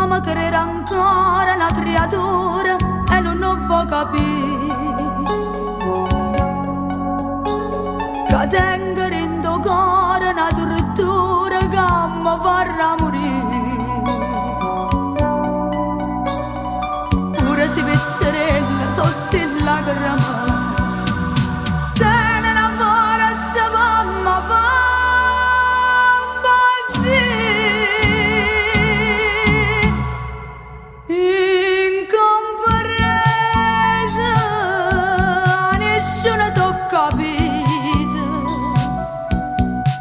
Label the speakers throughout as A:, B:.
A: Me crede ancora 'na creatura e nun 'o vò capì. Ca tengo dint' 'o core 'na tortura ca me farrà murì. Pure si piccerella so' 'sti lacrime. Tene 'na forza pe' me fa 'mpazzì. Incompresa, nisciuno so' capito.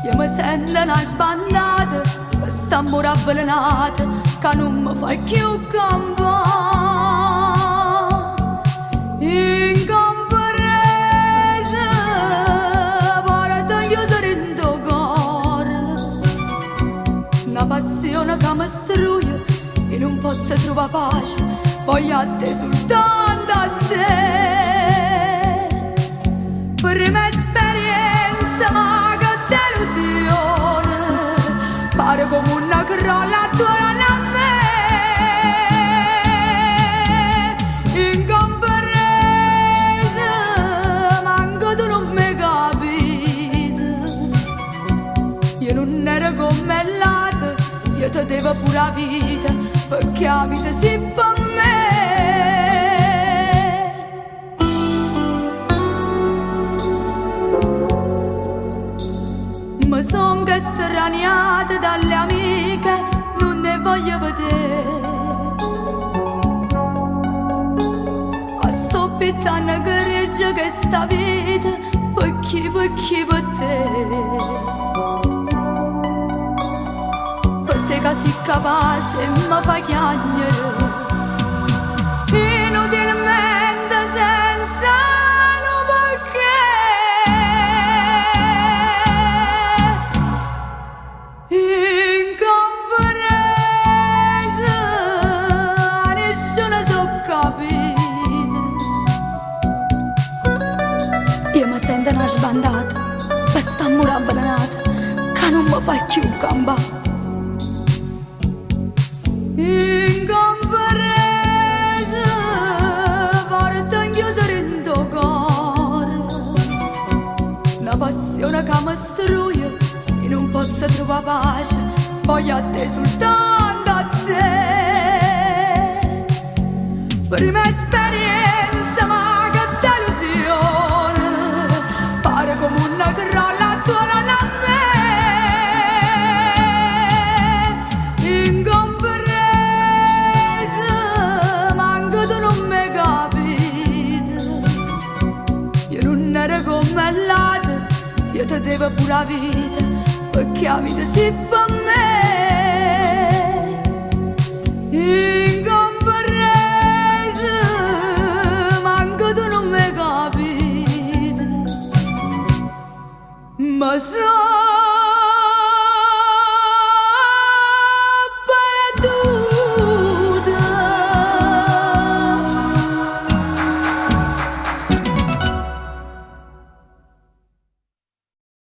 A: Io me sento 'na sbandata, pe' st'ammore avvelenato ca nun me fa cchiù campà. Incompresa, porto chiuso dint' 'o core 'Na passione ca me struje e nun pozzo truvà pace, voglio a te soltanto a te. Prima esperienza, ma che delusione, pare come una crolla attorno a me. Incompresa, manco tu nun me capito. Io nun ero come l'ate, io te devo pure 'a vita, perché 'a vita si per me. Mi son estraniata dalle amiche, nun ne voglio vedere. A sto pittando grigio che sta vita, per chi, per chi, per te. Per te che sei capace e mi fai chiagnere. Inutilmente senza nu perché. Incompresa, nessuno so capito. Io mi sento una sbandata, per st'amore avvelenato, che non mi fa più campà. Incompresa, porto chiuso dint' 'o core 'Na passione che mi struje e non posso trovare pace, voglio a te soltanto a te. Prima esperienza, ma che delusione, pare come una crolla attorno a me. Incompresa, manco tu non mi capito. Io nun ero come l'ate, io te devo pure 'a vita, perché 'a vita si per me. Incompresa, manco tu non mi capito. Ma so